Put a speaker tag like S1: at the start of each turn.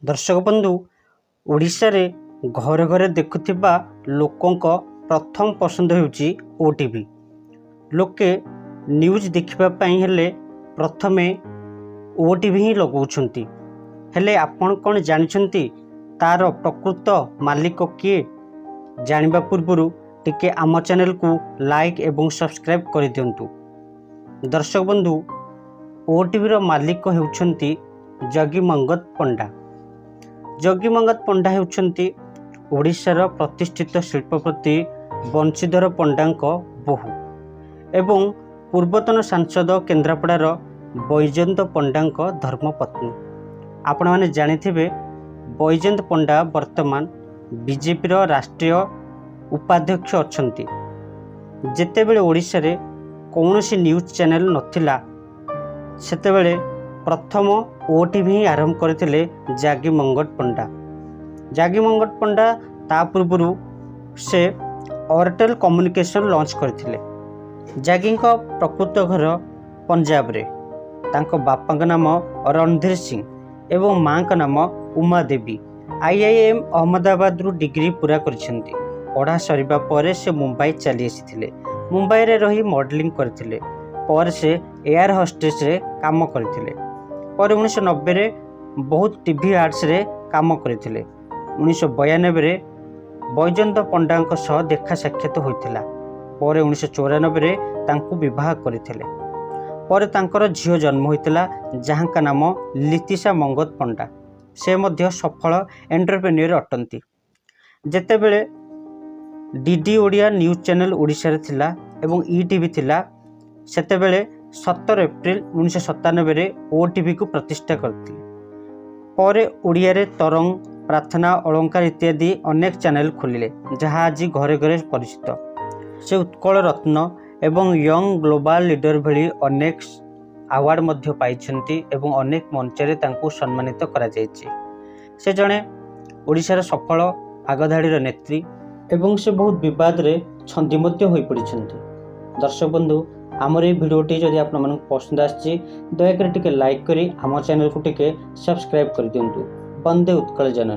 S1: ଦର୍ଶକ ବନ୍ଧୁ, ଓଡ଼ିଶାରେ ଘରେ ଘରେ ଦେଖୁଥିବା ଲୋକଙ୍କ ପ୍ରଥମ ପସନ୍ଦ ହେଉଛି ଓଟିଭି। ଲୋକେ ନ୍ୟୁଜ୍ ଦେଖିବା ପାଇଁ ହେଲେ ପ୍ରଥମେ ଓଟିଭି ହିଁ ଲଗାଉଛନ୍ତି। ହେଲେ ଆପଣ କ'ଣ ଜାଣିଛନ୍ତି, ତା'ର ପ୍ରକୃତ ମାଲିକ କିଏ? ଜାଣିବା ପୂର୍ବରୁ ଟିକେ ଆମ ଚ୍ୟାନେଲକୁ ଲାଇକ୍ ଏବଂ ସବସ୍କ୍ରାଇବ୍ କରିଦିଅନ୍ତୁ। ଦର୍ଶକ ବନ୍ଧୁ, ଓଟିଭିର ମାଲିକ ହେଉଛନ୍ତି ଜଗି ମଙ୍ଗତ ପଣ୍ଡା। ଜଗି ମଙ୍ଗତ ପଣ୍ଡା ହେଉଛନ୍ତି ଓଡ଼ିଶାର ପ୍ରତିଷ୍ଠିତ ଶିଳ୍ପପତି ବଂଶୀଧର ପଣ୍ଡାଙ୍କ ବୋହୂ ଏବଂ ପୂର୍ବତନ ସାଂସଦ କେନ୍ଦ୍ରାପଡ଼ାର ବୈଜୟନ୍ତ ପଣ୍ଡାଙ୍କ ଧର୍ମପତ୍ନୀ। ଆପଣମାନେ ଜାଣିଥିବେ, ବୈଜୟନ୍ତ ପଣ୍ଡା ବର୍ତ୍ତମାନ ବିଜେପିର ରାଷ୍ଟ୍ରୀୟ ଉପାଧ୍ୟକ୍ଷ ଅଛନ୍ତି। ଯେତେବେଳେ ଓଡ଼ିଶାରେ କୌଣସି ନ୍ୟୁଜ୍ ଚ୍ୟାନେଲ୍ ନଥିଲା, ସେତେବେଳେ ପ୍ରଥମ ଓଟିଭି ହିଁ ଆରମ୍ଭ କରିଥିଲେ ଜାଗି ମଙ୍ଗତ ପଣ୍ଡା। ଜାଗି ମଙ୍ଗତ ପଣ୍ଡା ତା ପୂର୍ବରୁ ସେ ଏୟାରଟେଲ୍ କମ୍ୟୁନିକେସନ୍ ଲଞ୍ଚ କରିଥିଲେ। ଜାଗିଙ୍କ ପ୍ରକୃତ ଘର ପଞ୍ଜାବରେ। ତାଙ୍କ ବାପାଙ୍କ ନାମ ରଣଧୀର ସିଂ ଏବଂ ମାଆଙ୍କ ନାମ ଉମା ଦେବୀ। ଆଇଆଇଏମ୍ ଅହମ୍ମଦାବାଦରୁ ଡିଗ୍ରୀ ପୂରା କରିଛନ୍ତି। ପଢ଼ା ସରିବା ପରେ ସେ ମୁମ୍ବାଇ ଚାଲି ଆସିଥିଲେ। ମୁମ୍ବାଇରେ ରହି ମଡେଲିଂ କରିଥିଲେ। ପରେ ସେ ଏୟାର ହୋଷ୍ଟେସରେ କାମ କରିଥିଲେ। ପରେ 1990ରେ ବହୁତ ଟିଭି ଆଡ୍ସରେ କାମ କରିଥିଲେ। 1992ରେ ବୈଜୟନ୍ତ ପଣ୍ଡାଙ୍କ ସହ ଦେଖା ସାକ୍ଷାତ ହୋଇଥିଲା। ପରେ 1994ରେ ତାଙ୍କୁ ବିବାହ କରିଥିଲେ। ପରେ ତାଙ୍କର ଝିଅ ଜନ୍ମ ହୋଇଥିଲା, ଯାହାଙ୍କ ନାମ ଲିତିଶା ମଙ୍ଗତ ପଣ୍ଡା। ସେ ମଧ୍ୟ ସଫଳ ଏଣ୍ଟରପ୍ରେନ୍ୟୁଅର ଅଟନ୍ତି। ଯେତେବେଳେ ଡିଡି ଓଡ଼ିଆ ନ୍ୟୁଜ୍ ଚ୍ୟାନେଲ୍ ଓଡ଼ିଶାରେ ଥିଲା ଏବଂ ଇଟିଭି ଥିଲା, ସେତେବେଳେ 17 ଏପ୍ରିଲ 1997ରେ ଓଟିଭିକୁ ପ୍ରତିଷ୍ଠା କରିଥିଲେ। ପରେ ଓଡ଼ିଆରେ ତରଙ୍ଗ, ପ୍ରାର୍ଥନା, ଅଳଙ୍କାର ଇତ୍ୟାଦି ଅନେକ ଚ୍ୟାନେଲ୍ ଖୋଲିଲେ, ଯାହା ଆଜି ଘରେ ଘରେ ପରିଚିତ। ସେ ଉତ୍କଳ ରତ୍ନ ଏବଂ ୟଙ୍ଗ ଗ୍ଲୋବାଲ ଲିଡର ଭଳି ଅନେକ ଆୱାର୍ଡ଼ ମଧ୍ୟ ପାଇଛନ୍ତି ଏବଂ ଅନେକ ମଞ୍ଚରେ ତାଙ୍କୁ ସମ୍ମାନିତ କରାଯାଇଛି। ସେ ଜଣେ ଓଡ଼ିଶାର ସଫଳ ଆଗଧାଡ଼ିର ନେତ୍ରୀ ଏବଂ ସେ ବହୁତ ବିବାଦରେ ଛନ୍ଦି ମଧ୍ୟ ହୋଇପଡ଼ିଛନ୍ତି। ଦର୍ଶକ ବନ୍ଧୁ, ଆମର ଏଇ ଭିଡ଼ିଓଟି ଯଦି ଆପଣମାନଙ୍କୁ ପସନ୍ଦ ଆସିଛି, ଦୟାକରି ଟିକେ ଲାଇକ୍ କରି ଆମ ଚ୍ୟାନେଲକୁ ଟିକେ ସବସ୍କ୍ରାଇବ୍ କରିଦିଅନ୍ତୁ। ବନ୍ଦେ ଉତ୍କଳ ଜନନୀ।